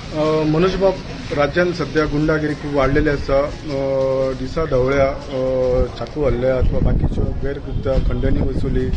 मनोज बाब, राज्यात सध्या गुंडागिरी खूप वाढलेली आसा. दिसा ढवळ्या चाकू हल्ले अथवा बाकीच्यो गैरकृत्या, खंडणी वसुली,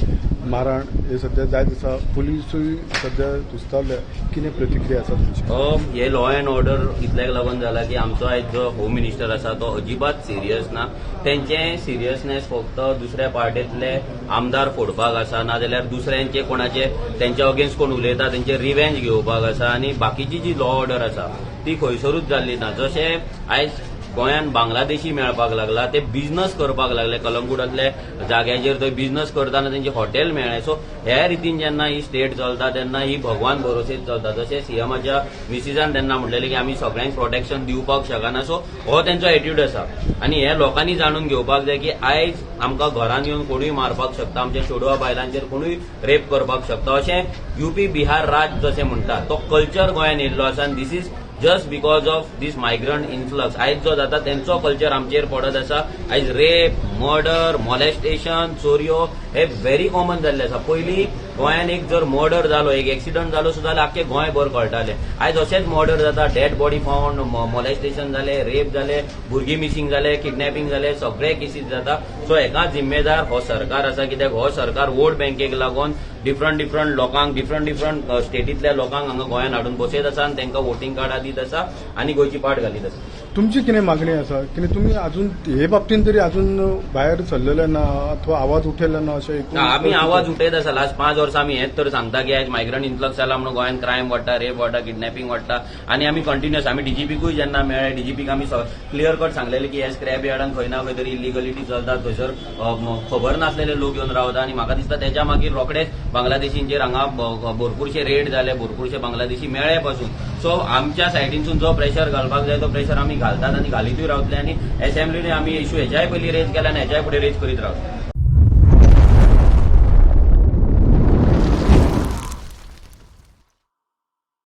मारहाण हे सध्या जायत आसा. पुलिसूय सध्या सुस्तावल्या. कितें प्रतिक्रिया आसा तुमची? हे लॉ अँड ऑर्डर इतल्याक लागून जाला की आमचो आयज जो होम मिनिस्टर आसा तो अजिबात सिरियस ना. तेंचे सिरियसनेस फक्त दुसऱ्या पार्टीतले आमदार फोडपाक आसा, नाजाल्यार दुसऱ्यांचे कोणाचे तेंच्या अगेन्स्ट कोण उलयता तेंचे रिव्हेंज घेवपाक आसा आनी बाकीची जी लॉ ऑर्डर आसा ती खंयसरूच जाल्ली ना. जशें आयज गोंयांत बांगलादेशी मेळपाक लागला, ते बिझनस करपाक लागले, कलंगूटांतले जाग्याचेर थंय बिझनस करतना तेंचे हॉटेल मेळ्ळे. सो ह्या रितीन जेन्ना ही स्टेट चलता तेन्ना ही भगवान भरोसेच चलता. जशें सीएमाच्या मिसिसान तेन्ना म्हणलेलें की आमी सगळ्यांक प्रोटेक्शन दिवपाक शकना, सो हो तेंचो एटिट्यूड आसा आनी हे लोकांनी जाणून घेवपाक जाय की आयज आमकां घरान येवन कोणूय मारपाक शकता, आमच्या चेडवा बायलांचेर कोणूय रेप करपाक शकता. अशें युपी बिहार राज जशें म्हणटा तो कल्चर गोंयांत येयल्लो आसा आनी this is just because of this migrant influx. आयज जो जाता तेंचो कल्चर आमचेर पडत आसा. आयज रेप, मर्डर, मॉलेस्टेशन, चोरयो हे व्हेरी कॉमन जाल्ले आसा. पयलीं गोंयान एक जर मर्डर जालो, एक एक्सिडंट जालो सुद्दां जाल्यार आख्खे गोंयभर कळटालें. आयज अशेंच मर्डर जाता, डेड बॉडी फावंड, मॉलेस्टेशन जाले, रेप जाले, भुरगीं मिसिंग जाले, किडनॅपिंग जाले, सगळे केसीस जाता. सो हेका जिम्मेदार हो सरकार आसा, कित्याक हो सरकार वोट बँकेक लागून डिफरंट डिफरंट लोकांक, डिफरंट डिफरंट स्टेटींतल्या लोकांक हांगा गोंयांत हाडून बसयत आसा आनी तांकां वोटींग कार्डां दीत आसा आनी गोंयची पाट घालीत आसा. तुमची कितें मागणी आसा? कितें तुमी अजून हे बाबतीन तरी अजून भायर सरलेले ना अथवा आवाज उठयले ना अशें ना, आमी आवाज उठयत आसा. लास्ट 5 वर्सां आमी हेच तर सांगता की आयज मायग्रंट इन्फ्लक्स जाला म्हणून गोंयांत क्रायम वाडटा, रेप वाडटा, किडनॅपिंग वाडटा आनी आमी कंटिन्युअस आमी डीजीपीकूय जेन्ना मेळ्ळे, डीजीपीक आमी क्लियर कट सांगलेले की हे स्क्रॅप यार्डान खंय ना खंय तरी इलिगलिटी चलता, थंयसर खबर नासलेले लोक येवन रावता आनी म्हाका दिसता तेच्या मागीर रोखडेच बांगलादेशींचेर हांगा भरपूरशे रेड जाले, भरपूरशे बांगलादेशी मेळ्ळे पासून. सो आमच्या सायडीनसून जो प्रेशर घालपाक जाय तो प्रेशर आमी घालतात आनी घालीतूय रावतले आनी एसेंब्लीने आमी इशू हेच्याय पयलीं रेज केला आनी हेच्याय फुडें रेज करीत रावतले.